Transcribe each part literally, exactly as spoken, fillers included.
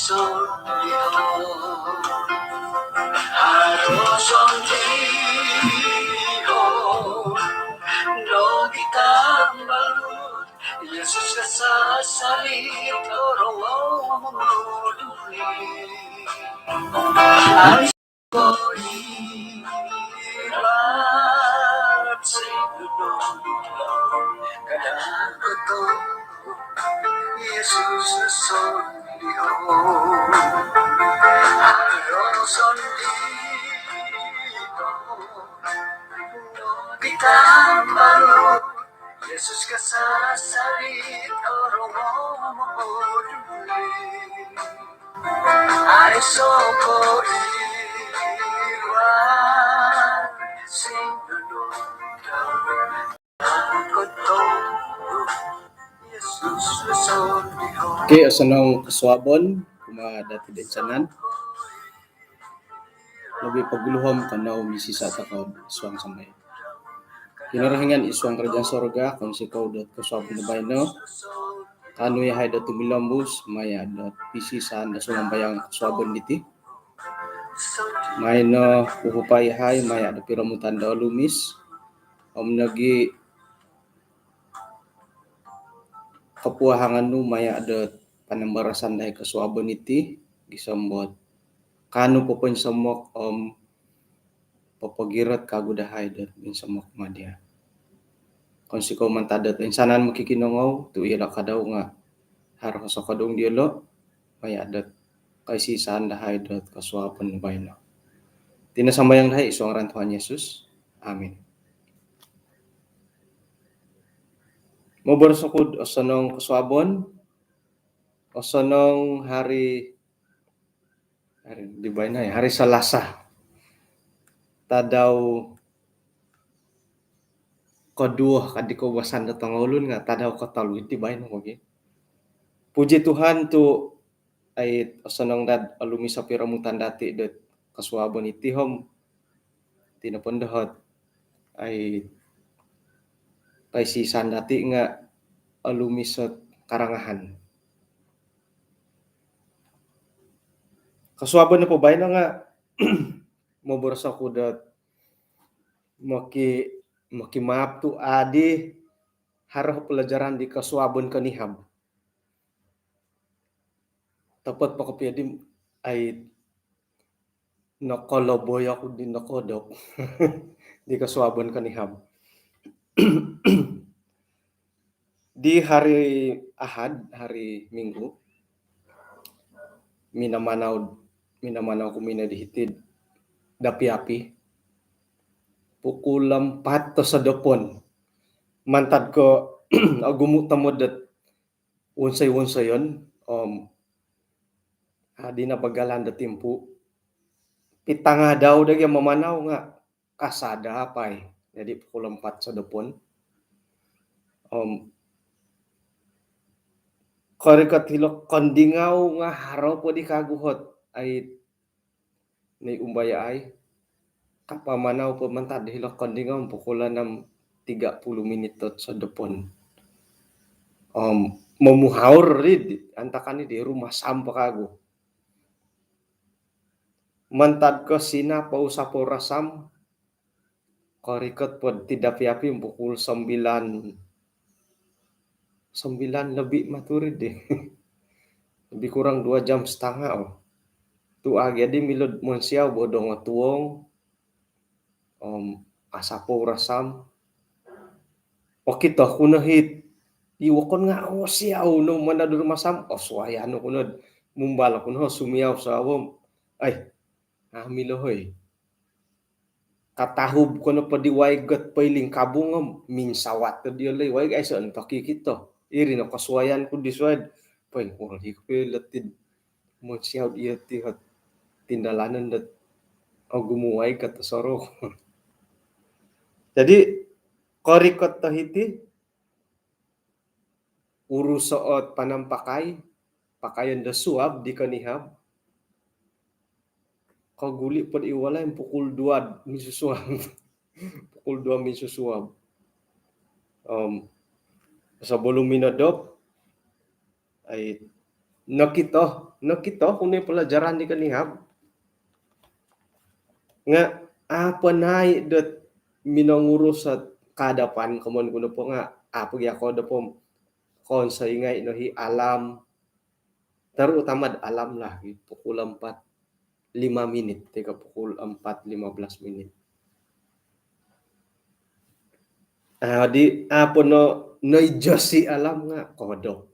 Haro sondii' nogi' tambalut, Yesus kasasalit orongou monguduli. Aiso' koiran sinodondo, kada' kotohu Yesus sondii'. Haro sondii' nogi' tambalut, Yesus kasasalit orongou monguduli. Aiso' koiran sinodondo, kada' kotohu Yesus sondii'. Okey, osonong kosuabon kumaa dati' do insanan. Lobi' pogulu om kanou misisa' tokou id suang sambayang. Kinorohingan id suang karajaan sorga, kounsikou dot kosuabon do baino kaanu iyahai dot tumilombus maya' dot pisisaan do sumambayang kosuabon diti. Maino pupupai iyahai maya' do piromutan do olumis om nogi' kopuahangan nu maya' dot panambarasan dahai kosuabon iti gisom dot kaanu popoinsomok om popogirot kagu dahai dot insomok kumaa dia'. Kounsikou mantad dot insanan mokikinongou tu' iyolo' kadau nga' haro kosokodung diyolo' maya' dot koisisaan dahai dot kosuabon baino. Iti no sambayang dahai id suang ngaran Tuhan Yesus. Amin. Moboros oku'd osonong kosuabon, osonong hari, hari di baino, hari Selasa. Tadau koduo kadi koubasan do tongoulun nga' tadau kotolu iti baino nogi. Puji Tuhan tu' ai osonong dot olumis o piromutan dati' dot kosuabon iti om iti nopo ndo ot ai koisisaan dati' nga' olumis ot karangahan. Kosuabon nopo baino nga' moboros oku dot moki, mokimaap tu' adi haro pelajaran di kosuabon konihab. Topot po kopio di ai nokoloboi oku di nokodop di kosuabon konihab. Di hari Ahad, hari Minggu, minamanau, minamanau ku mino di hiti'd dapi-api pukul ampat tosodopon. Mantad ko' ogumu' tomod dot wonsoi-wonsoyon om adi no bagalan do timpu. Pitangadau do gia mamanau nga' kasada apai. Jadi pukul ampat sodopon. Om korikot hilo Kondingau nga' haro po di kagu ot ai ni umbayaai. Kapamanau po mantad hilo Kondingau pukul anam tiga puluh minit dot sodopon. Om momuhaur ri di antakan di rumasam po kagu. Mantad ko Sina po usapou rasam, korikot po ti dapi-api pukul sembilan, sembilan lebih maturi di. Lebih kurang dua jam setengah, oh. Tu' agi adi milo'd monsiau bo dongotuong om asapou rasam. Okito ku no hiti wokon nga' osiau no mantad do rumasam, osuayan oku no, mumbal oku no sumiau sawo om ai, a' milo hoi. Katahub ko no po di waig ot poilingkabung om minsawat ko diolo i waig, aiso' no tokikito. Iri no kosuayan ku di suai. Poingkuro i' kopio lotid monsiau iyo ti ot tindalanon dot ogumu waig ka tosorou. Jadi korikot do hiti, uruso' ot panampakai, pakaion do suab di konihab. Koguli' pod i walai pukul dua minsusuab. Pukul dua minsusuab. Om sebelum minodop, ai Nokito, nokito ku no i pelajaran di konihab. Nga' apo nai' dot minongurus ot kadapan komon ku nopo nga' apo gia ko dopo konsoi ngai' no hi alam. Terutama alam lah, pukul empat lima minit, tiga pukul empat lima belas minit. Adi, apo no, no ijosi alam nga' kodop.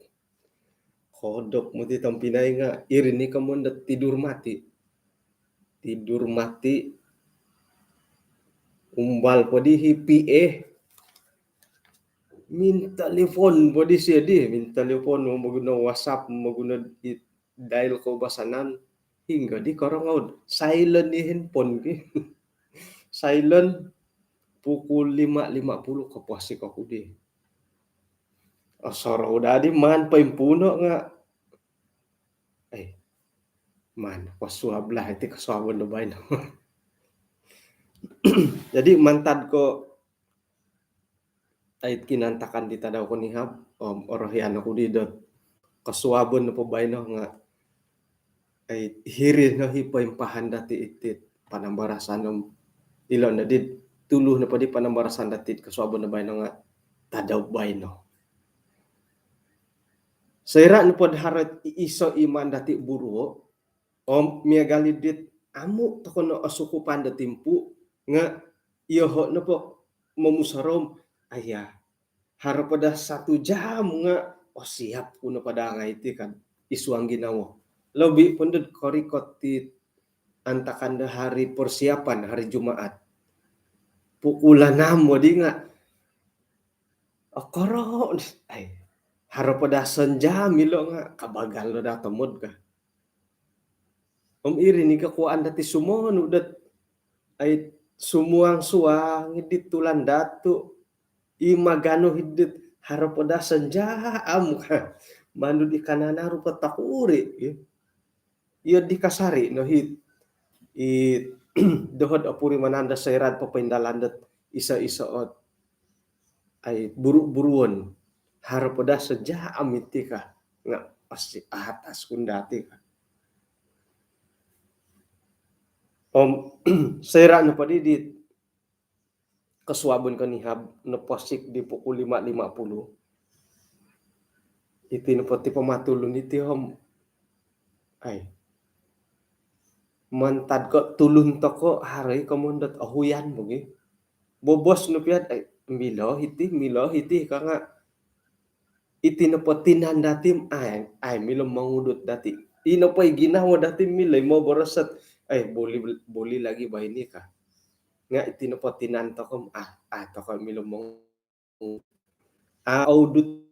Kodop moti tompinai nga' iri ni komon dot tidur mati. Tidur mati. Umbal po di hi P A. Mintelefon po di sio di. Mintelefon, momoguno WhatsApp, momoguno i dial koubasanan. Hinggo di korongou. Silent i handphone ki. Silent. Pukul lima lima puluh koposik oku di. Osorou daa di maan poimpuuno nga'. Eh, maan kosuab lah iti kosuabon do baino. Jadi mantad ko ai kinaantakan di tadau konihab, om orohian oku di dot kosuabon nopo baino nga' ai hiri no hi poimpahan dati' iti panambarasan om ilo' nodi tulu nopo di panambarasan dati' kosuabon do baino nga' tadau baino. Soira' nopo do haro iso' i maan dati' buruo' om miagal i dit amu' toko no osukupan do timpu nga' iyoho' nopo momusorou om aya, haro po daa satu jam nga' osiap ku no po daa ngai' iti kan i suang ginawo. Lobi po ndo korikot ti antakan do hari persiapan, hari Jumaat. Pukul anam odi nga' okoro', ai, haro po daa sanjam ilo' nga' kabagal no daa tomod ka. Om iri ni kakuaan dati' sumonu dot ai sumuang-suang i di tulan datu' i maganu hi dit haro po daa sanjam ka. Manu di kananaru po tokuri' i. Iyo di kasari' no hi i dohod opurimanan do soira' popoindalan dot iso-iso ot ai buru-buruon. Haro po daa sanjam iti ka nga' pasti atas ku ndo ti ka. Om soira' nopo di di kosuabon konihab noposik di pukul lima lima puluh. Iti nopo ti pamatulun iti om ai mantad ko tulun toko haro i komon dot ohuyan bogi. Bobos no piad ai milo hiti, milo hiti ka nga' iti nopo tinan dati' om ai, ai milo mongudut dati'. Ino po i ginawo dati' milo i moboros ot ai buli, buli lagi baino ka. Nga' iti nopo tinan toko om ah, ah toko milo mongudut. Ah, oudut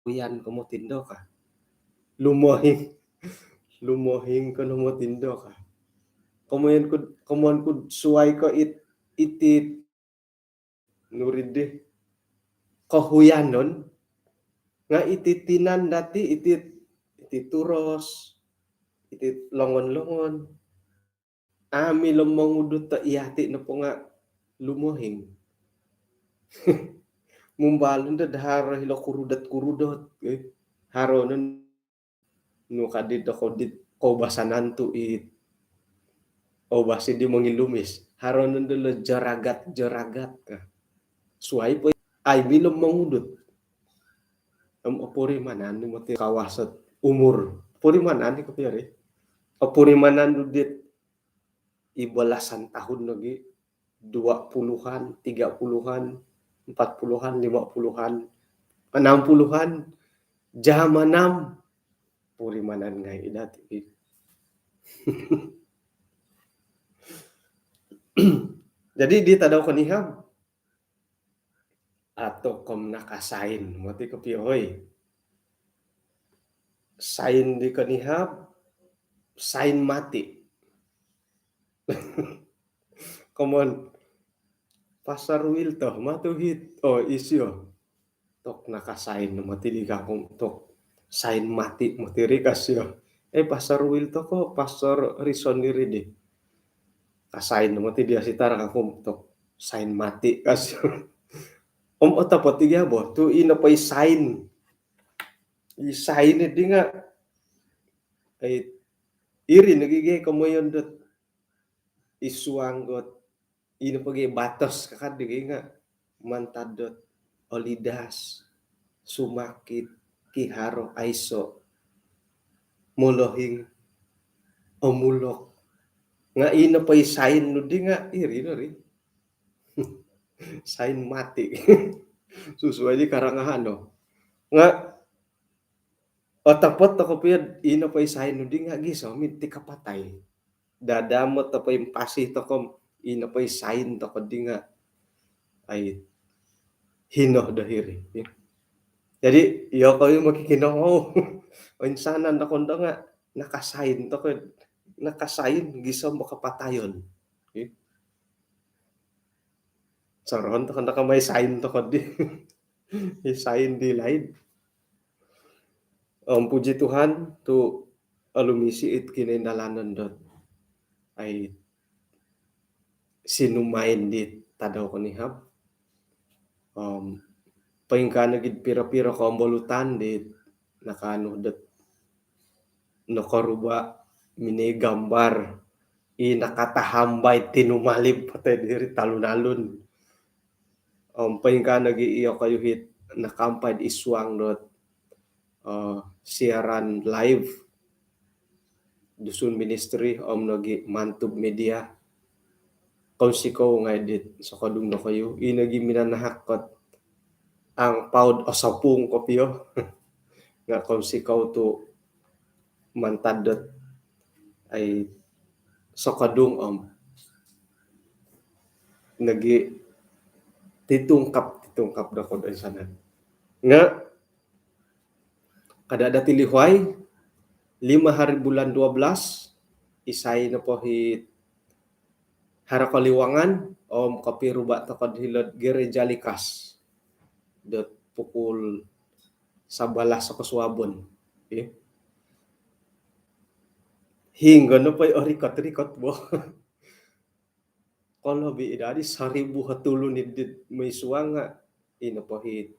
ohuyan ko moti ndo ka. Lumohing. Lumohing ko no moti ndo ka. Komoyon ku, komoyon ku suwai ko it, iti nuri di kohuyanon nga' iti tinan dati', iti, iti turos, iti longon-longon. Amu milo mongudut to iyati' nopo nga' lumohing. Mumbal ndo do haro hilo kurudot-kurudot, eh. Haro no nu kadi do koubasanan tu' i oubas di mongilumis. Haro no ndo lo jeragat-jeragat ka. Suai po ai milo mongudut. Om opurimanan nu moti kawas ot umur. Opurimanan di kopio ri. Opurimanan nu dit i belasan tahun lagi, dua puluhan, tiga puluhan, empat puluhan, lima puluhan, enam puluhan, jam enam. Purimanan ngai' dati'. Jadi di tadau konihab, ato kom nakasain moti kopio oi. Sain di konihab, sain mati. Komon, Pastor Wilto, matu hiti, oh, isio. Tok nakasain moti di kangku, tok sain mati moti ri ka sio. Eh, Pastor Wilto ko, Pastor Rison diri di. Kasain moti di asitar kangku, tok sain mati ka sio. Om otopot i gia bo, tu' ino po i sain. I sain di nga' Ai, iri nogi gia komoyon dot id suang dot ino pogi batos kakad di gia nga mantad dot olidas, sumakit, kiharo, aiso, molohing, omulok. Nga ino po i sain nu di nga iri no ri. Sain mati. Susuai di karangahan no. Nga otopot toko pia ino po i sain nu di nga gisom i ti kapatai. Dadamot toko i pasi toko ino po i sain toko di nga ai hino do hiri. Jadi iyokoyu mokikinongou. Oinsanan toko ndo nga nakasain toko, nakasain gisom kapatayon. Sorohon toko ndo ka mai sain toko di. I sain di laid. Om puji Tuhan tu alumisi it kinoindalanan dot ai sinumain di tadau konihab. Om poingkaa nogi piro-piro kombolutan di nakaanu dot nokoruba mini gambar i nakatahambai tinumalib patai diri talun-alun. Om poingkaa nogi iyokoyu it nakampai id suang dot eh, siaran live Dusun Ministry om nogi Mantub Media. Kounsikou ngai dit sokodung dokoyu. I nogi minanahak kot angpau dot osopung kopio. Nga kounsikou tu mantad dot ai sokodung om nogi titungkap, titungkap dokoyu do insanan. Nga kada dati lihuai, lima hari bulan dua belas, isai nopo it haro koliwangan om kopiruba toko hilo'd gereja Likas dot pukul sabalas kosuabon. Okey. Hinggo nopo i orikot-rikot bo. Kolobi i dadi saribu o tulun id dit moi suang nga ino po it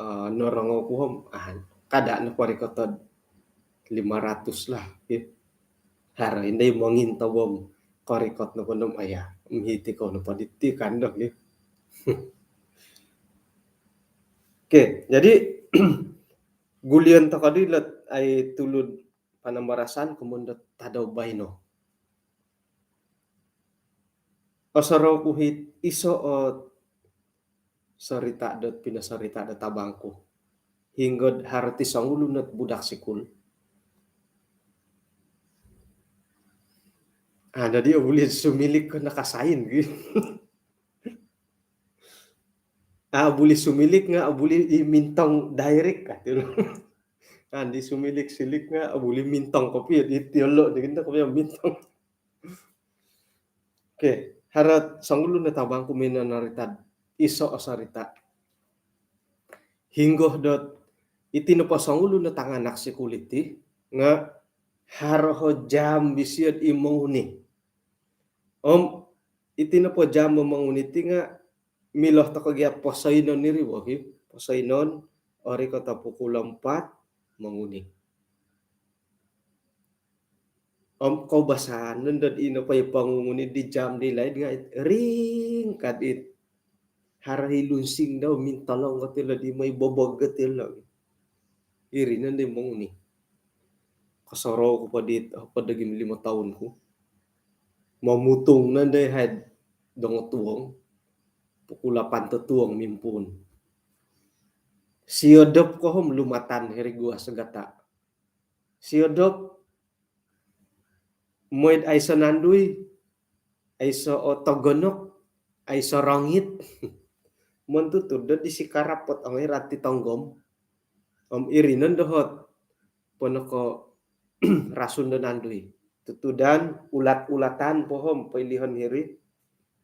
eh, norongou ku om ah, kada nopo rikot dot lima ratus lah. Haro indai mongintau om korikot nopo nom aya mihiti kou nopo diti kandok. Okey, jadi gulion toko di lot ai tulun panambarasan komoyon dot tadau baino. Osorou ku it iso o sorita dot pinosorita dot abang ku. Hinggo haro ti songulun ot budak sikul. Ada dia buli sumilik ko nakasain gi. Ah, buli sumilik nga buli i mintong direct ka ti. Andi sumilik-silik nga buli mintong kopio di tiolo di kinto kopio mintong. Okey, haro songulun ot abang ku minonorita iso o sorita. Hinggo dot iti nopo songulun ot tanganak sikul iti nga haro o jam bisio dot i monguni. Om iti nopo jam monguni ti nga milo toko gia posoinon iri bo ki. Posoinon orikot o pukul empat monguni. Om koubasanan dot ino po i pongunguni di jam di laid nga it ringkad it haro i lunsing dau mintolong ko tilo di moi bobog ko tilo. Iri nondo i monguni. Kosorou ku po dit apa daging lima tahun ku. Mamutung nondo i haid dongotuong. Pukul lapan totuong mimpuun. Siodop ko om lumatan hiri gua sagata. Siodop moid aiso nandui, aiso o togonok, aiso rongit. Montutud do di sikarap ot ongoi rati tonggom. Om iri nondo ot ponoko rasun do nandui. Tutudan ulat-ulatan po om poilihon hiri.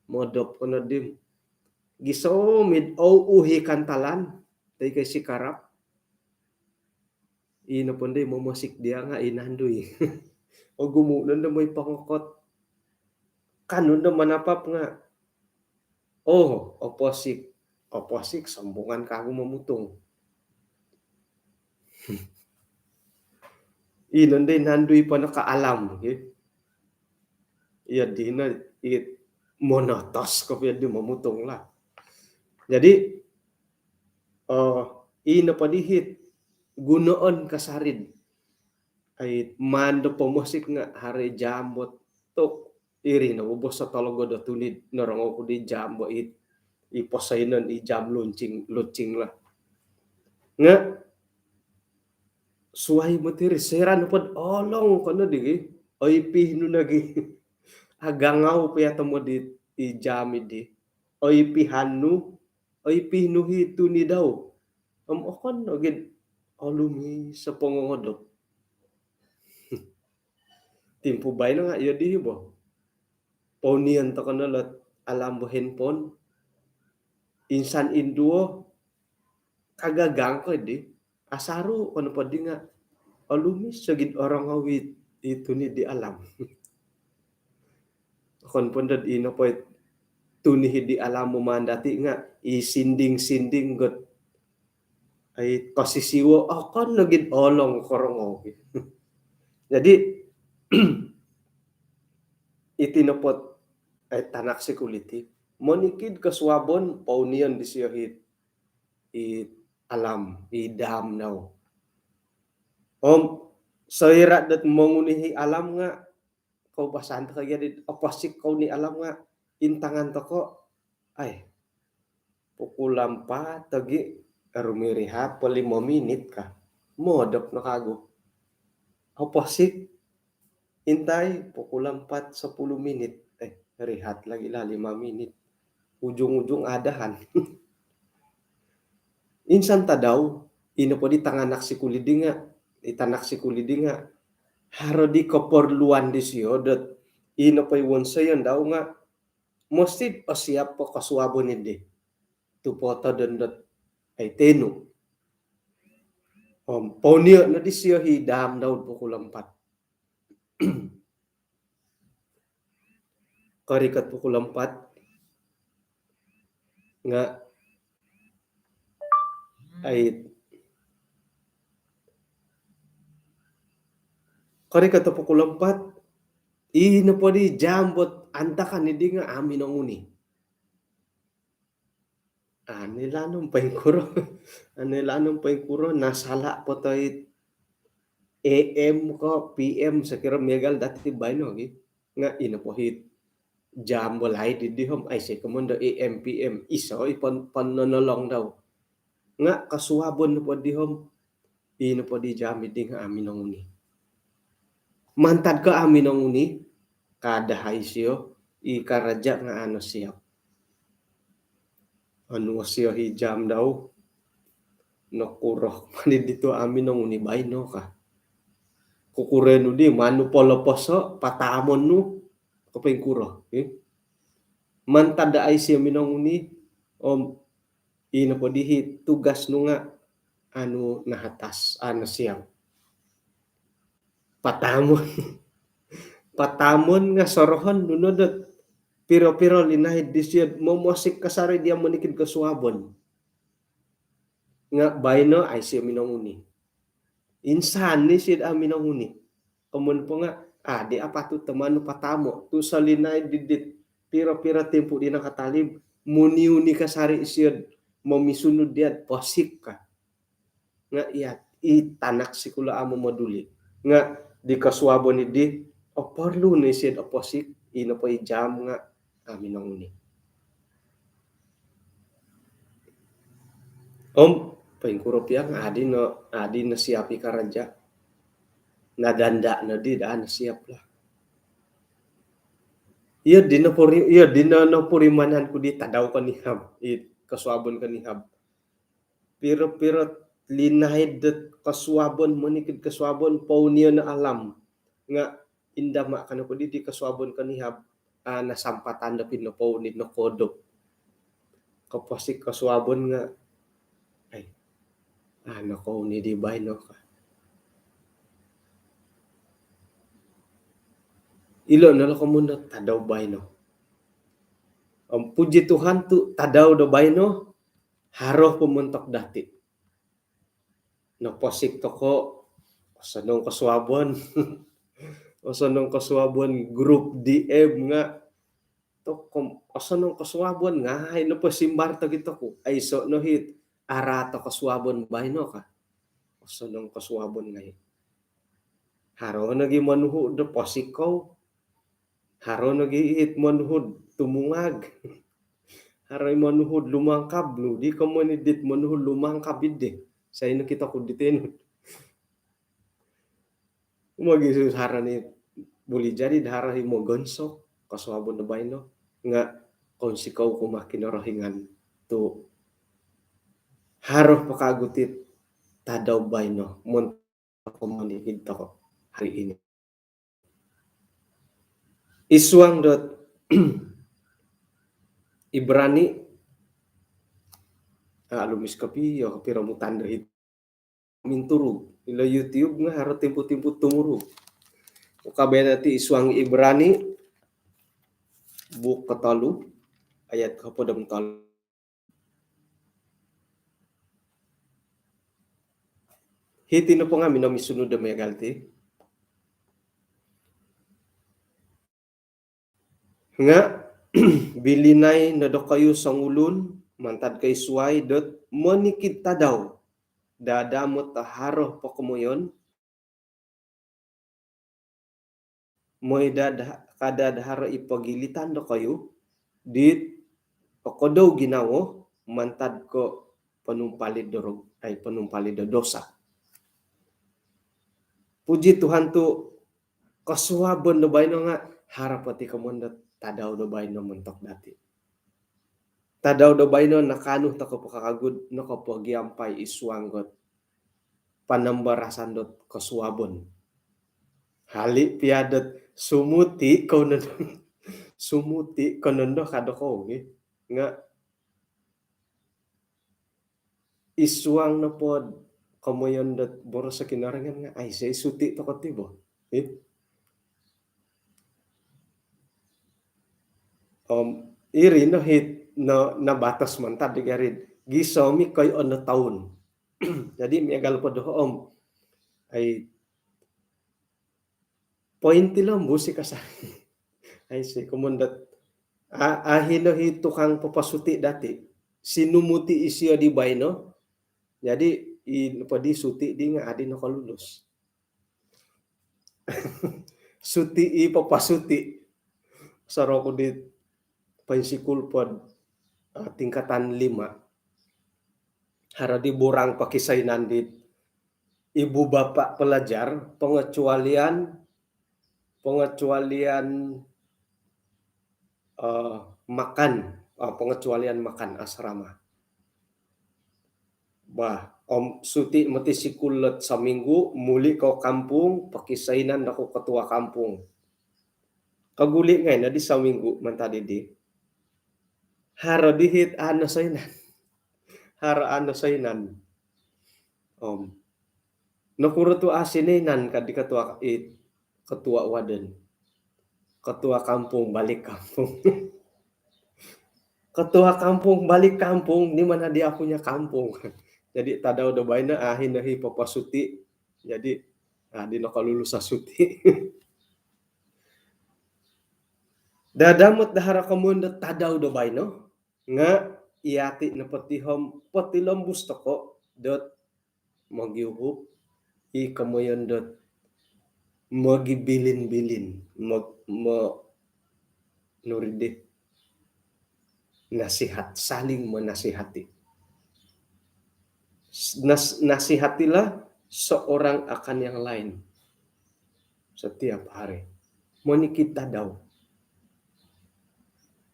Modop ko no dim. Gisom id au uhi kantalan toi ko sikarap. Ino pondo i momosik dia nga i nandui. Ogumu nondo moi pongokot. Kan nondo manapap nga oh, oposik. Oposik sombongan kagu mamutung. Ino di nandui po no ka alam, ki. Iyo dino it monotos kopio di momutung lah. Jadi, oh, ino po di it gunoon kasari. Ai, maan do pomosik nga haro i jam bo tu iri no bobos sotologo do tuni norongou ku di jam bo it i posoinon i jam luncing, luncing lah. Nga suai moti ri soira nopo do olong kono di gi. Oipi nu nogi. Agangau po ya tomod i jam di. Oipihan nu, oipi nu i tuni dau. Om okon nogi do olumis o pongongodop. Timpu baino nga iyo di bo. Pounion toko no lot alam bo handphone. Insan induo kagagang ko di. Asaru kono po di nga olumis o gid orongou it i tuni di alam. Okon po do ino po it tuni di alam mo maan dati nga i sinding-sinding got ai kosisiwo, okon nogi do olong korongou. Jadi, iti nopo ai tanak sikul iti, monikid kosuabon pounion disio it i alam, i jam dau. Om soira dot monguni i alam nga koubasan toko gia di oposik kouni alam nga intangan toko, ai, pukul ampat togi, rumirihat po limo minit ka. Modop no kagu. Oposik, intai pukul ampat sepuluh minit. Eh, rihat lagi lah lima minit. Ujung-ujung adahan. Insan tadau, ino po di tanganak sikul di nga, i tanak sikul di nga, haro di keperluan disio dot ino po i wonsoyon dau nga, mesti osiap po kosuabon di. Tu po todon dot ai tenu. Om, pounio no disio i jam dau pukul ampat. Korikot pukul ampat nga ai korikot pukul ampat, ino po di jam bo antakan di nga amu minonguni. Ani lanu poingkuro. Ani lanu poingkuro, nasala po toi A M ko P M, sokiro miagal dati baino gi. Nga ino po it jam bo laid di hom, aiso komoyon do A M P M, iso i pon, pononolong dau. Nga kosuabon po di hom, ino po di jam di nga amu minonguni. Mantad ko amu minonguni, kada hai sio, i karaja nga anu siap. Anu sio i jam dau, nokuro mani ditu amu minonguni baino ka. Kukuro nu di, manu poloposo, patamon nu, ko poingkuro, eh. Mantad da ai sio minonguni, om ino po di i tugas nu nga anu nahatas, anu siap. Patamon. Patamon nga sorohon nu no dot piro-piro linaid disio momosik kasari dia monikid kosuabon. Nga baino ai sio minonguni. Insan ni sio amu minonguni. Komoyon po nga, ah, di apatut tomon patamo. Tu solinaid di dit piro-piro timpu di nakatalib, muni-uni kasari sio momisunud dia posik ka. Nga iya, i tanak sikul amu moduli. Nga di kosuabon di, oporlu ni sio oposik, ino po i jam nga amu minonguni. Om, poingkuro pia nga adi no, adi no siap i karaja. Nadanda no di, da no siap lah. Iyo dino puri, iyo dino no purimanan ku di tadau konihab, i kosuabon konihab. Piro-piro linaid dot kosuabon, monikid kosuabon, pounio no alam. Nga indama kano po di, di kosuabon konihab, ah, nasampatan do pinopouni nokodop. Koposik kosuabon nga, ai, ah, nokouni di baino ka. Ilo no lo komoyon do tadau baino. Om puji Tuhan tu tadau do baino, haro po montok dati. Noposik toko, Osonong kosuabon. Osonong kosuabon grup D M nga' tokom, osonong kosuabon ngai' nopo simbar tokito ku. Aiso' no hit araat o kosuabon baino ka. Osonong kosuabon ngai'. Haro nogi monuhu' do posikou. Haro nogi it monuhu'd tumungag. Haro i monuhu'd lumangkab nu, di komon i dit monuhu'd lumangkab iddi. Sai nokito ku di tinu. Mogisus haro ni buli jadi do haro i mogonsok kosuabon do baino. Nga' kounsikou ku ma Kinorohingan tu' haro po kagu tit tadau baino. Mon- komonikid toko' hari ini. I suang dot Ibrani, ah, lumis kopi, iyo kopi romutan do hit. Minturug. Ilo YouTube nga' haro timpu-timpu tumurug. Ukabaya' dati i suang Ibrani, buuk kotolu, ayat kohopod om tolu. Hiti nopo nga' minomisunud do miagal ti. Nga' bilinai no dokoyu songulun mantad koi suwai dot monikid tadau, dadamot do haro po komoyon, moi dad-, kada' do haro i pogilitan dokoyu dit okodou ginawo mantad ko' ponumpalid do rog-, ai, ponumpalid do dosa. Puji Tuhan tu' kosuabon do baino nga' haro po ti komon dot tadau do baino montok dati. Tadau do baino nakaanu toko' po kagu dot nokopogiampai i suang dot panambarasan dot kosuabon. Hali' pia dot sumuti' kou nondo, sumuti' kou nondo ka dokoyu, nga' i suang nopo dot komoyon dot boros o Kinorohingan nga' aiso i suti' toko' ti bo. Ih. Om iri no hit no nabatos mantad di gari gisom i koi ono toun. Jadi miagal po doho' om, ai, pointilombus i kasari. Aiso i komon dot, a, a hino hi tukang papasuti' dati'. Sinumuti' isio di baino. Jadi i nopo di suti' di nga' adi nokolulus. Suti' i papasuti'. Soroku di poinsikul po dot, ah, tingkatan lima. Haro di borang pakisainan di ibu bapa pelajar, pengecualian, pengecualian, eh, makan, eh, pengecualian makan asrama. Bah, om suti' moti sikul dot saminggu, muli' kou kampung, pakisainan doku ketua kampung. Koguli' ngai' no di saminggu mantad di. Haro di hit a' nosainan. Haro a' nosainan. Om nokuro tu a' sinainan ka di ketua, i ketua warden. Ketua kampung balik kampung. Ketua kampung balik kampung, di mana dia punya kampung. Jadi tadau do baino a' hino hi papasuti'. Jadi a' di nokolulus o suti'. Dadamot do haro komoyon dot tadau do baino, nga' iyati' nopo ti om potilombus toko' dot mogiuhup i komoyon dot mogibilin-bilin, mo-, mo-, nuri di, nasihat, saling menasihati. Nas-, nasihatilah seorang akan yang lain setiap hari. Monikid tadau.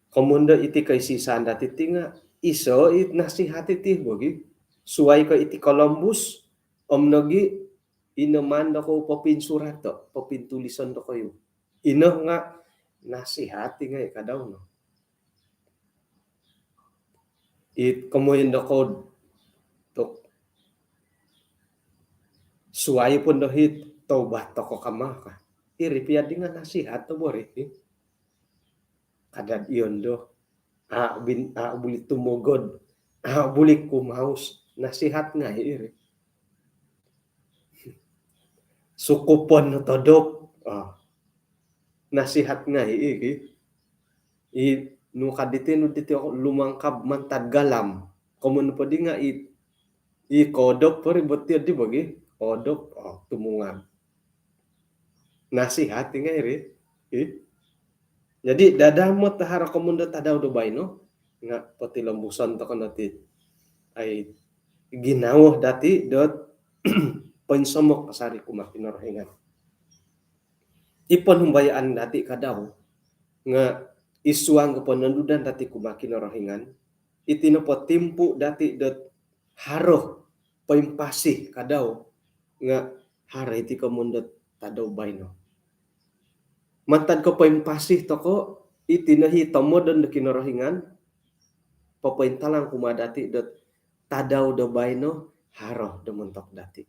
Komoyon do iti koisisaan dati' ti nga' iso i nasihat iti bogi. Suwai ko iti kolombus, om nogi ino maan dokou popinsurato', popintulison dokoyu. Ino nga' nasihat i ngai' kadau no. It komoyon dokou tu' suwai po do hit tobat toko' kama ka. Iri pia di nga' nasihat to bo ri. Kada' iyo ndo. A' bin, a' buli tumogod. A' buli kumaus. Nasihat ngai' iri. sukupon no todop. Ah. Nasihat ngai' i ki. I nu ka diti, nu diti lumangkab mantad galam. Komoyon po di nga' i, i kodop po ri boti di bagi. Kodop, oh, tumungag. Nasihat i ngai' ri. I. Jadi dadamot haro komoyon do tadau do baino nga' potilombuson toko no ti ai ginawo dati dot poinsomok kasari kumaa Kinorohingan. I ponumbayaan dati kadau nga' i suang ko ponondudan dati kumaa Kinorohingan, iti nopo timpu dati dot haro poimpasi kadau nga' haro iti komoyon dot tadau baino. Mantad ko poimpasi toko, iti no hi tomodon do Kinorohingan popointalang kumaa dati dot tadau do baino haro do montok dati.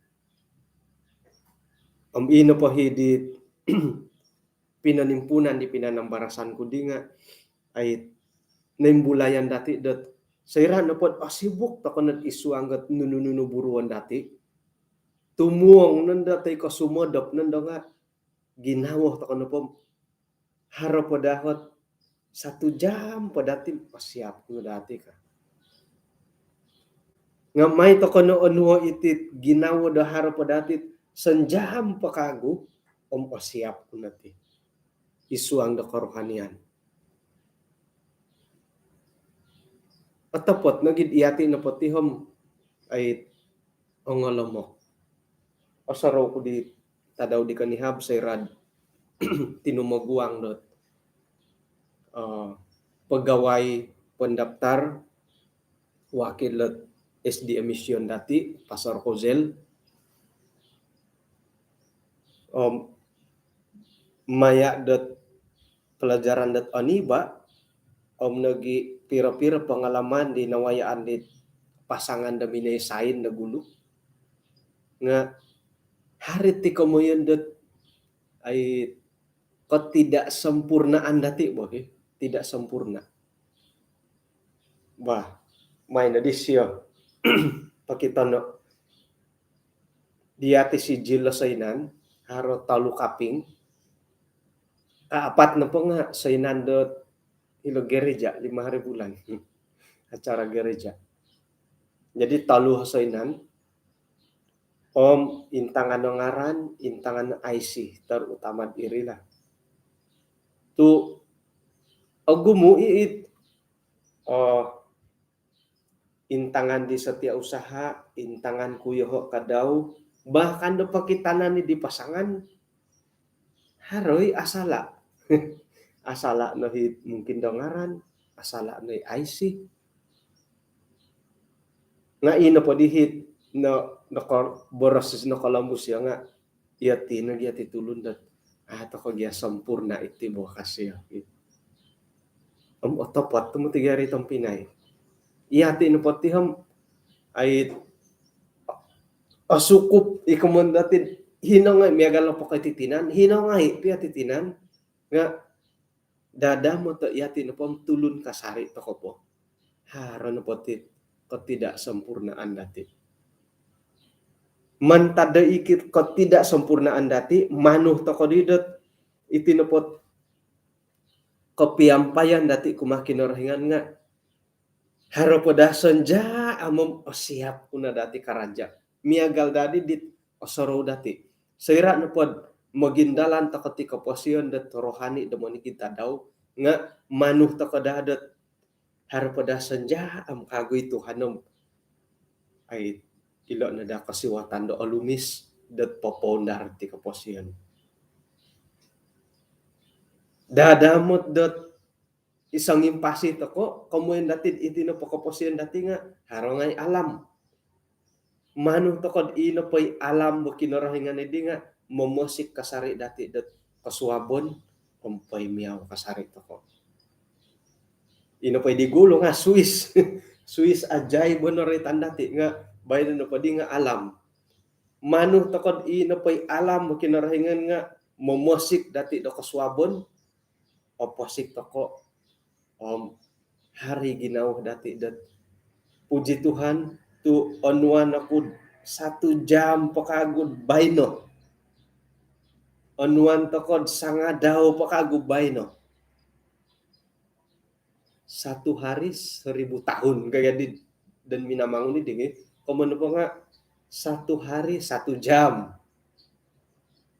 Om ino po hi di pinonimpunan di pinanambarasan ku di nga' ai noimbulayan dati dot soira' nopod osibuk toko nod i suang dot nunu-nunu buruon dati, tumuong nondo toi ko sumodop nondo nga' ginawo toko nopo haro po dahot satu jam po dati osiap ku no dati ka. Nga' mai toko no onuo iti ginawo do haro po dati sonjam po kagu om osiap ku no ti i suang do korohanian. Otopot nogi iyati nopo ti om ai ongolomok. Osorou ku di tadau di konihab soira'd tinumoguang dot eh, pegawai pendaftar wakil dot S D A mission dati, Pastor Kozel. Om maya' dot pelajaran dot oniba om nogi piro-piro pengalaman di nawayaan di pasangan do minoi sain do gulu. Nga' haro ti komoyon dot ai ketidaksempurnaan dati bo ki, tidak sempurna. Bah, mai no disio. Pokitono. Diati sijil do soinan, haro tolu kaping. Kaapat nopo nga' soinan dot ilo gereja lima hari bulan. Acara gereja. Jadi tolu soinan, om intangan no ngaran, intangan no I C, terutama iri lah. Tu ogumu i it, oh, intangan di Setiausaha, intangan ku yoho kadau, bahkan do pokitanan i di pasangan, haro i asala'. Asala' no hi mungkin do ngaran, asala' no i I C. Nga' ino po di hi no, no ko-, boros no kolombus yo nga' iyo ti no gia ti tulun dot, ah, toko gia sempurna iti bo kasio. Om otopot tu moti gia ri tompinai. Iyo ti nopo ti om ai osukup i komoyon dati hino ngai' miagal nopo ko iti tinan, hino ngai' pia ti tinan nga' dadamot do iyati nopo om tulun kasari toko po. Haro nopo ti ketidaksempurnaan dati. Mantad do ikit ketidaksempurnaan dati, manu toko di dot iti nopo kopiampayan dati kumaa Kinorohingan nga' haro po daa sonjam om osiap ku no dati karaja. Miagal dadi dit osorou dati. Soira' nopod mogindalan toko ti koposion dot rohani do monikid tadau, nga' manu toko daa dot haro po daa sonjam kagu i Tuhan om ai ilo no daa kosiwatan do olumis dot popoundar ti koposion. Dadamot dot i songimpasi toko, komoyon dati iti nopo koposion dati nga' haro ngai' alam. Manu toko di ino po i alam bo Kinorohingan di nga' momosik kasari dati dot kosuabon om poimiau kasari toko. Ino po i di gulu nga' suis. Suis ajaib bo noroitan dati nga' baino nopo di nga' alam. Manu toko di ino po i alam bo Kinorohingan nga' momosik dati do kosuabon, oposik toko om haro i ginawo dati dot, puji Tuhan, tu onuan oku satu jam po kagu baino. Onuan tokou sangadau po kagu baino. Satu hari seribu tahun kaya di dan Minamangun di digi. Komoyon nopo nga satu hari satu jam.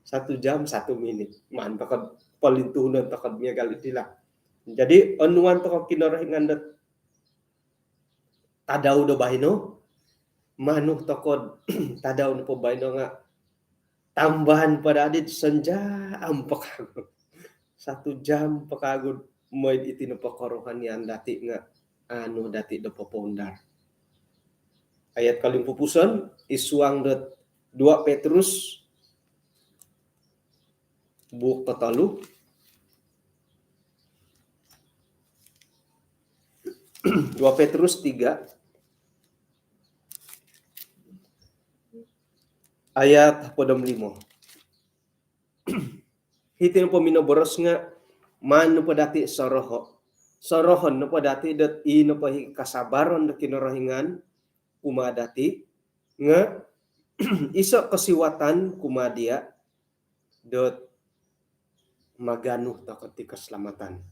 Satu jam satu minit. Maan tokou polintuhunon tokou miagal iti lah. Jadi onuan tokou Kinorohingan dot tadau do baino, manu tokou tadau nopo baino nga tambahan po dati sanjam po kagu. Satu jam po kagu mooi iti nopo kerohanian dati nga anu dati do popoundar. Ayat kolimpupuson, id suang dot dua Petrus, buuk kotolu. Dua Petrus tiga, ayat hopod om limo. Hiti nopo minoboros nga maan nopo dati soroho. Sorohon nopo dati dot i nopo i kasabaron do Kinorohingan kumaa dati nga iso kosiwatan kumaa dia dot maganu tokou ti keselamatan.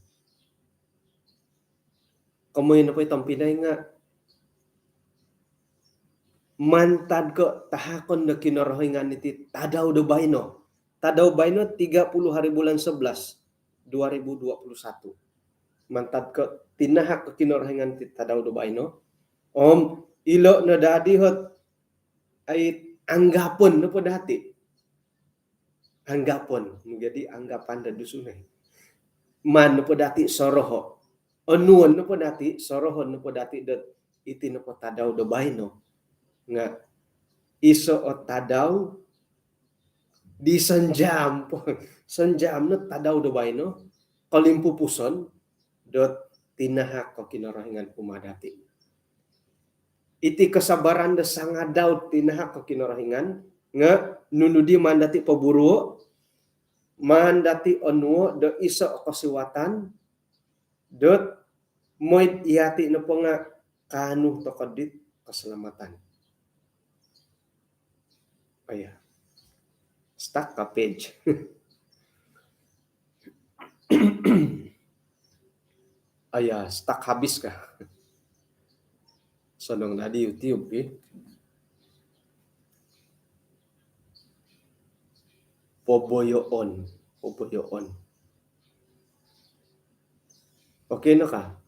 Komoyon nopo i tompinai nga mantad ko tahakon do Kinorohingan iti tadau do baino. Tadau baino tiga puluh hari bulan sebelas, dua ribu dua puluh satu. Mantad ko tinahak ko Kinorohingan iti tadau do baino. Om ilo no dadi hot ai anggapon nopo dati. Anggapon, jadi anggapan do Dusun ai. Maan nopo dati soroho. Onuon nopo dati, sorohon nopo dati dot iti nopo tadau do baino nga iso o tadau di sanjam po, sanjam no tadau do baino, kolimpupuson dot tinahak ko Kinorohingan kumaa dati. Iti kasabaran do sangadau tinahak ko Kinorohingan nga nunu di maan dati poburuo, maan dati onuo do iso kosiwatan dot mooi yati nopo nga kaanu tokou dit keselamatan. Oh ya. Stuck ka page. Oh ya, stuck habis ka. Sonong dadi YouTube ki. Poboyoon, poboyoon. Okey no ka?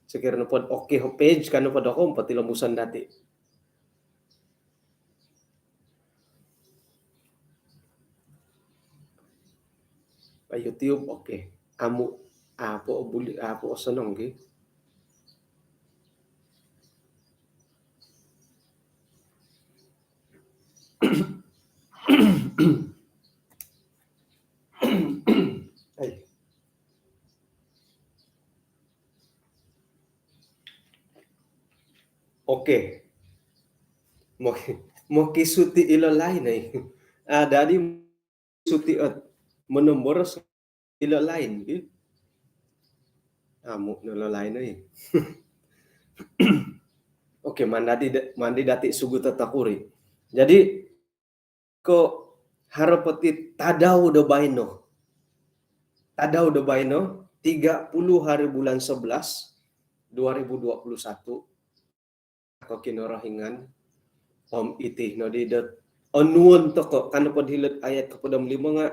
Sokiro nopo okey o page ka nopo dokou, potilombuson dati. Pa YouTube, okey. Amu, apo buli, apo osonong ki. Ai. Okey. Mo, mokisuti ilo line ai. Ah, dadi suti ot monomboros ilo line ki. Amu no ilo line ai. Okey, maan dati, maan dati sugu tatapuri. Jadi ko haro po ti tadau do baino. Tadau do baino, tiga puluh hari bulan sebelas, dua ribu dua puluh satu. Ko Kinorohingan, om iti no di dot onuon tokou, ka nopo di hilo'd ayat hopod om limo nga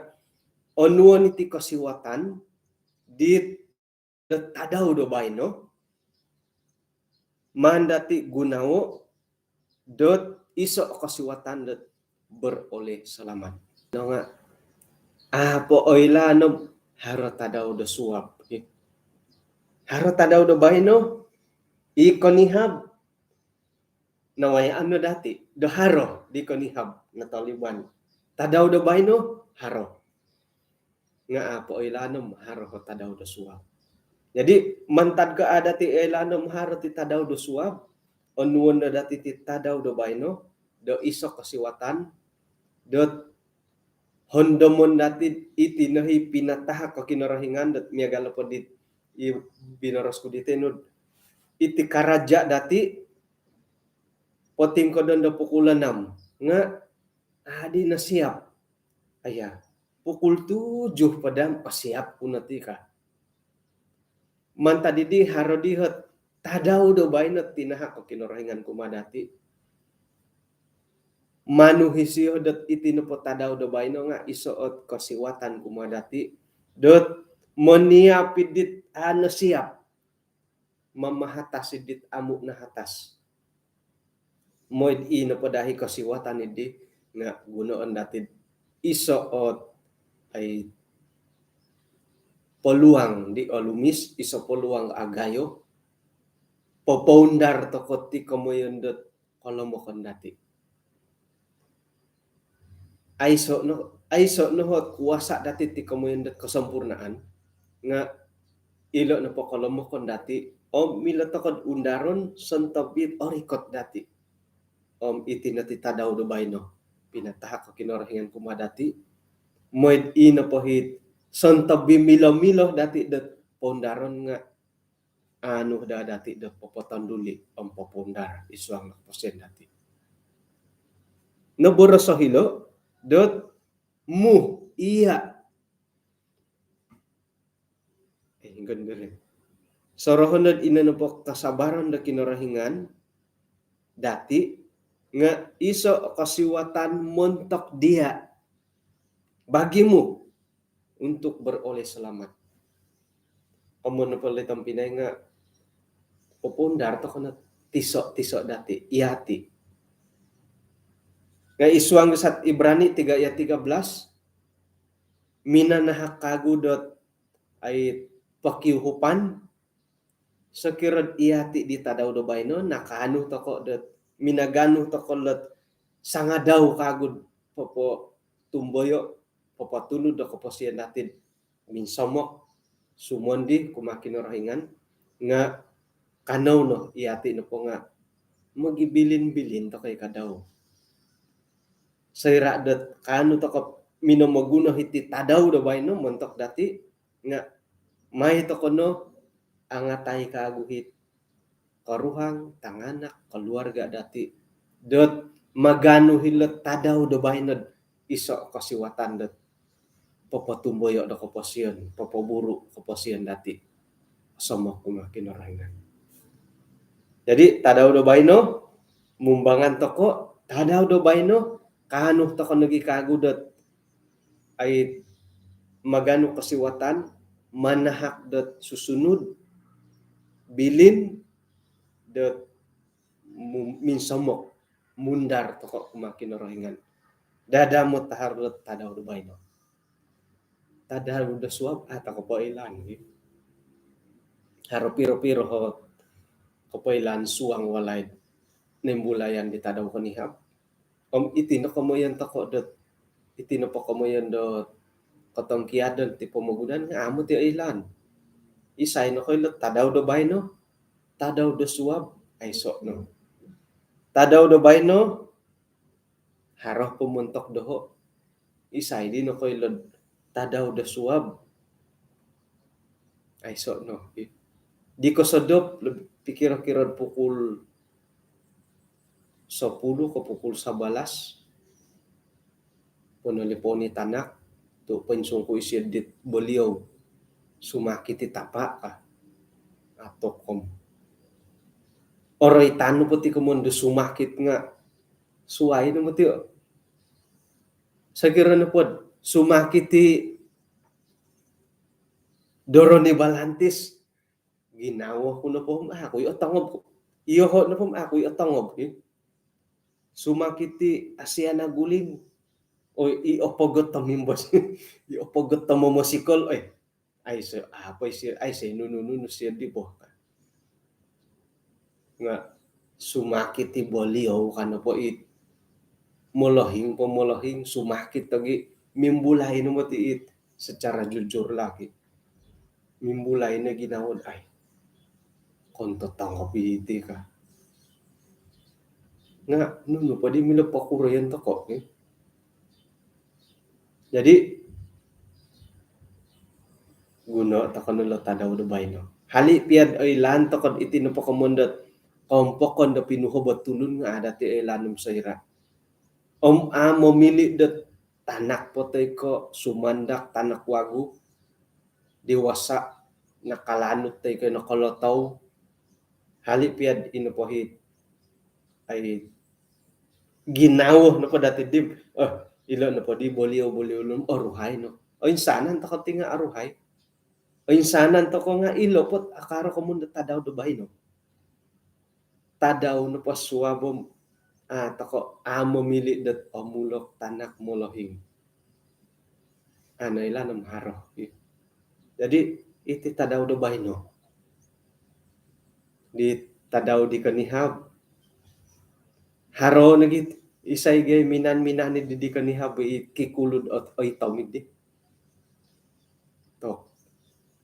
onuon iti kosiwatan dit dot tadau do baino, maan dati gunoo dot iso kosiwatan dot beroleh selamat. No nga, apo oilaan om haro tadau do suab. Haro tadau do baino, i konihab, nawayaan no dati do haro di konihab, nataliban. Tadau do baino, haro. Nga apo oilaan om haro ko tadau do suab. Jadi, mantad ko a dati oilaan om haro ti tadau do suab, onuon no dati ti tadau do baino do iso kosiwatan dot hondomon dati iti no i pinatahak ko Kinorohingan dot miagal nopo dit i binoros ku di tanud. Iti karaja dati potingkodon do pukul enam. Nga adi no siap. Aya, pukul tujuh po daa osiap ku no ti ka. Mantad dii haro dii ot tadau do baino tinahak o Kinorohingan kumaa dati. Manu isio dot iti nopo tadau do baino nga iso ot kosiwatan kumaa dati dot moniap dit ano siap, mamahatas dit amu nahatas. Mooi i nopo daa i kosiwatan dii nga gunoon dati iso ot ai peluang di olumis, iso peluang agayo, popoundar toko ti komoyon dot kolomokon dati. Aiso no, aiso no ot kuasa dati ti komoyon dot kesempurnaan, nga ilo nopo kolomokon dati, om milo toko do undaron sontob it orikot dati. Om iti no ti tadau do baino pinatahak o Kinorohingan kumaa dati. Mooi i nopo it sontob i milo-milo dati dot poundaron nga anu daa dati dot popotonduli om popoundar id suang do koposion dati. Noboros o hilo dot mu iya. Eh, ingkon diri. Sorohon dot ino nopo kasabaran do Kinorohingan dati nga iso kosiwatan montok dia bagimu untuk beroleh selamat. Om nopo loi tompinai nga popoundar toko no tiso-tiso dati, iyati. Nga id suang do satu Ibrani tiga ayat tiga belas, minanahak kagu dot ai pokiuhupan, sokiro iyati di tadau do baino nakaanu toko dot minaganu toko dot sangadau kagu do popotumboyo, popotunud do koposion dati do minsomok, sumondi kumaa Kinorohingan, nga kanou no iyati nopo nga mogibilin-bilin toko i kadau. Soira dot kaanu toko minomoguno iti tadau do baino montok dati, nga mai toko no angatai kagu it koruhang, tanganak, keluarga dati dot maganu hilo tadau do baino do iso kosiwatan dot popotumboyo do koposion, popoburu koposion dati somok kumaa Kinorohingan. Jadi tadau do baino, mumbangan toko tadau do baino, kaanu toko nogi kagu dot ai maganu kosiwatan, manahak dot susunud, bilin dot mu-, minsomok, mundar toko kumaa Kinorohingan. Dadamot tahar dot tadau do baino. Tadau do suab, ah, toko po ilaan, gitu. Haro piro-piro ot kopoilaan suang walai nimbulayan di tadau konihab. Om iti no komoyon toko dot, iti nopo komoyon dot kotongkiadan ti pomogunan nga amu ti ilaan. Isai no koilo tadau do baino, tadau do suab, aiso no. Tadau do baino, haro po montok doho. Isai di nokoilo tadau do suab? Aiso no. Di kosodop, lebih kira-kira pukul sepuluh ke pukul sebelas, ponolipon i tanak tu poinsungku isio dit beliau sumakit i tapa ka. Atok om. Oroitan nopo ti komoyon do sumakit nga suai no moti. Sokiro nopo do sumakit i doron i balantis, ginawo ku nopo om aku i otongob. Iyoho nopo om aku i otongob, eh. Sumakit i asiana guling. Oi, i opogot tomimbos. I opogot tomomosikol, oi. Aiso, apo isio, aiso nunu-nunu sio di boh. Nga sumakit i beliau ka nopo it molohing po molohing, sumakit lagi, mimbulai no moti it secara jujur lagi. Mimbulai no ginawo do, ai, okon ko totongob iti ka. Nga nunu po di milo pokuroyon toko, eh. Jadi guno toko no lo tadau do baino. Hali pia do oilaan toko iti nopo komoyon dot kompokon do pinuhob o tulun nga ada ti oilaan om soira. Om a momili dot tanak po toi ko sumandak, tanak wagu, dewasa, nakalanut toi ko nokolotou, hali pia'd ino po hit, ai, ginawo nopo dati di, oh, ilo nopo di boliau-boliau lum, oruhai no. Oinsanan toko ti nga' oruhai. Oinsanan toko nga' ilo pot akaro komun do tadau do baino. Tadau nopo suab om, ah, toko, ah, momili' dot omulok tanak molohing. Ah, noilaan om haro. Jadi, iti tadau do baino. Di tadau di konihab. Haro nogi isai gia minan-minan di, di konihab i kikulud ot, oitom di. Tok.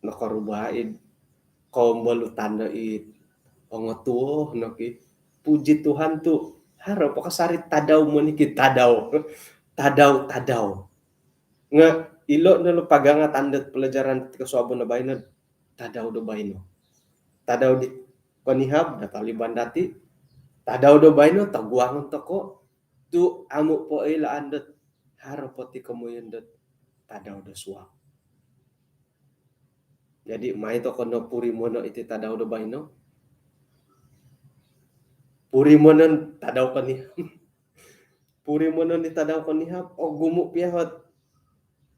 Nokoruba id kombolutan do id ongotuo noki. Puji Tuhan tu haro po kasari tadau monikid tadau. Tadau, tadau. Nga' ilo no lo pagangatan dot pelajaran ti kosuabon do baino, tadau do baino. Tadau di konihab, do taliban dati, tadau do baino, toguangon toko, tu amu po oilaan dot haro po ti komoyon dot tadau do suab. Jadi, mai toko no purimono iti tadau do baino. Purimonon tadau konihab. Purimonon di tadau konihab, ogumu pia ot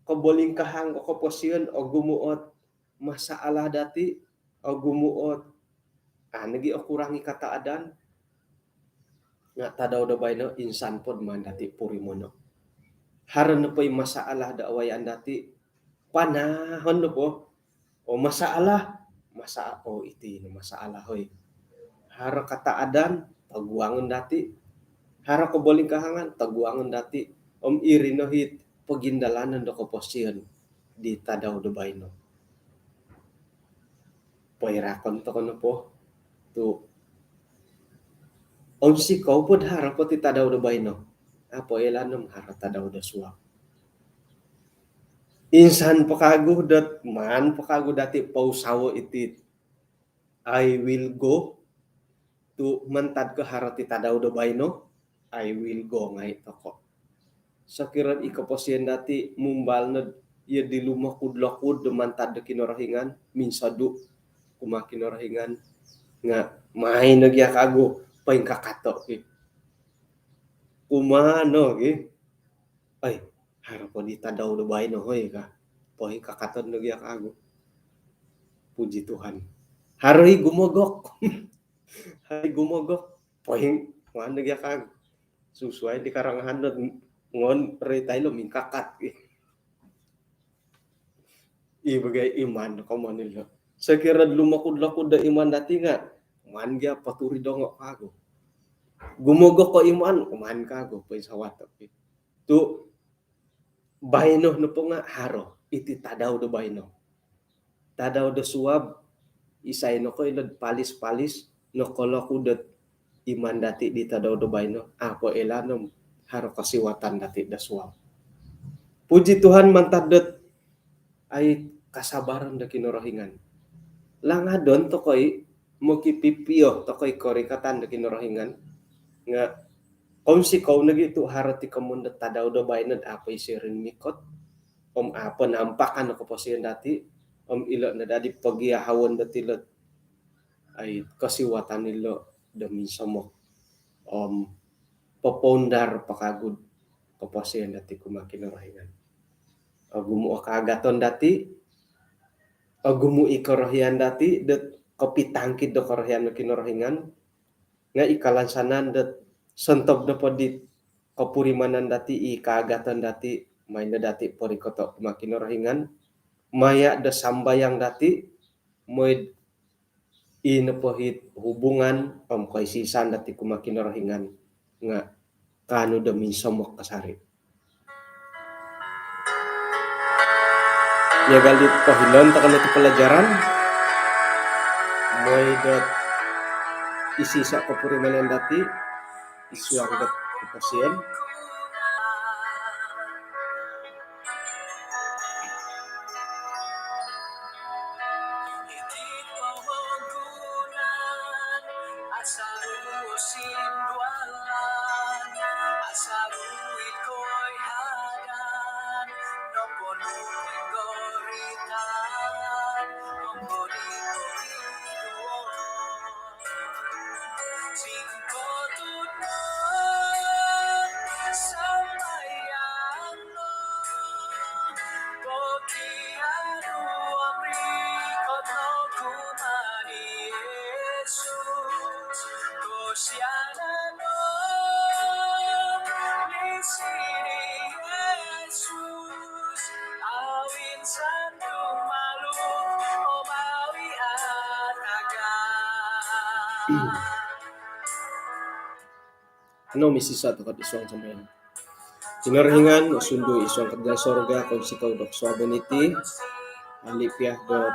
kobolingkahang o koposion, ogumu ot masalah dati, ogumu ot, ah, nogi okurang i kataadan. Nga' tadau do baino insan pod maan dati purimono. Haro nopo i masalah do awayaan dati, panahon nopo. O, masalah, masa-, o, iti no masalah, hoi. Haro kataadan, toguangon dati. Haro kobolingkahangan, toguangon dati. Om iri no hit pogindalanon do koposion di tadau do baino. Poirakon toko nopo tu onsikou pod haro po ti tadau do baino. Apo ilaan om haro tadau do suab. Insan po kagu dot maan po kagu dati pousawo iti, I will go, tu mantad ko haro ti tadau do baino, I will go ngai toko. Sokiro i koposion dati mumbal no iyo di lumokud-lokud do mantad do Kinorohingan, minsodu kumaa Kinorohingan, nga mai no gia kagu poingkakato ki. Kumaa no ki. Ai, haro po di tadau do baino, hoi ka. Poingkakaton no gia kagu. Puji Tuhan. Haro i gumogok. Haro i gumogok. Poing, maan no gia kagu. Susuai di karangahan do ngon ritai lo mingkakat. I bagai iman komoyon ilo. Sokiro lumokud-lokud do iman dati nga maan gia poturi dongo kagu. Gumogok ko iman, maan kagu poinsawato. Tu baino nopo nga haro iti tadau do baino. Tadau do suab, isai nokoilo palis-palis, nokolokud dot iman dati di tadau do baino, apo ilaan om haro kosiwatan dati do suab. Puji Tuhan mantad dot ai kasabaran do Kinorohingan. Langadon toko i, mokipipio toko i korikatan do Kinorohingan. Nga kounsikou nogi tu haro ti komoyon do tadau do baino apo i sirin mikot. Om apo nampakan do koposion dati, om ilo no dadi pogiahawon dot ilo ai kosiwatan ilo do minsomok. Om popoundar po kagu koposion dati kumaa Kinorohingan. Ogumu o kaagaton dati, ogumu i korohian dati, dot kopitangkid do korohian do Kinorohingan, nga i kalansanan dot sontob nopo di kopurimanan dati, i kaagaton dati, maan no dati porikoto kumaa Kinorohingan, maya do sambayang dati, mooi i nopo hit hubungan om koisisan dati kumaa Kinorohingan nga kaanu do minsomok kasari. Miagal di pohilon toko no ti pelajaran, mooi dot isiso kopurimanan dati id suang dot koposion. Nung misisa' toko' id suang sambayang. Kinorohingan osundu id suang kerajaan sorga, kounsikou do kosuabon iti, ali' piya dot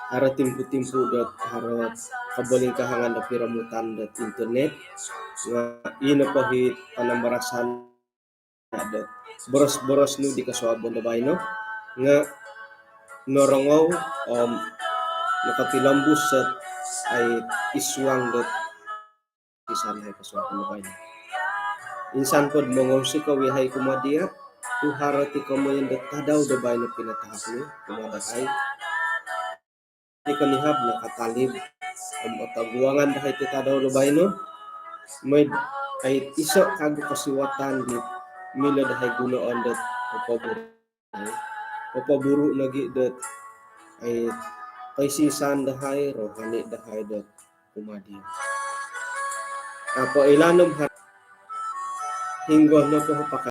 haro timpu-timpu dot haro kobolingkahangan do piromutan dot internet, nga' ino po hi panambarasan dot boros-boros nu di kosuabon do baino nga' norongou om nokotilombus dot ai id suang dot insan hai kosuabon do baino. Insan pod mongounsikou iyahai kumaa diya' tu' haro ti komoyon dot tadau do baino pinatahak nu kumaa dahai. Di konihab nakatalib om otoguangan dahai ti tadau do baino, mooi dot ai iso' kagu kosiwatan di milo dahai gunoon dot popoburu', popoburu' nogi' dot ai koisisan dahai, rohani dahai dot kumaa diya'. Apo ilaan om har- hinggo nopo pakai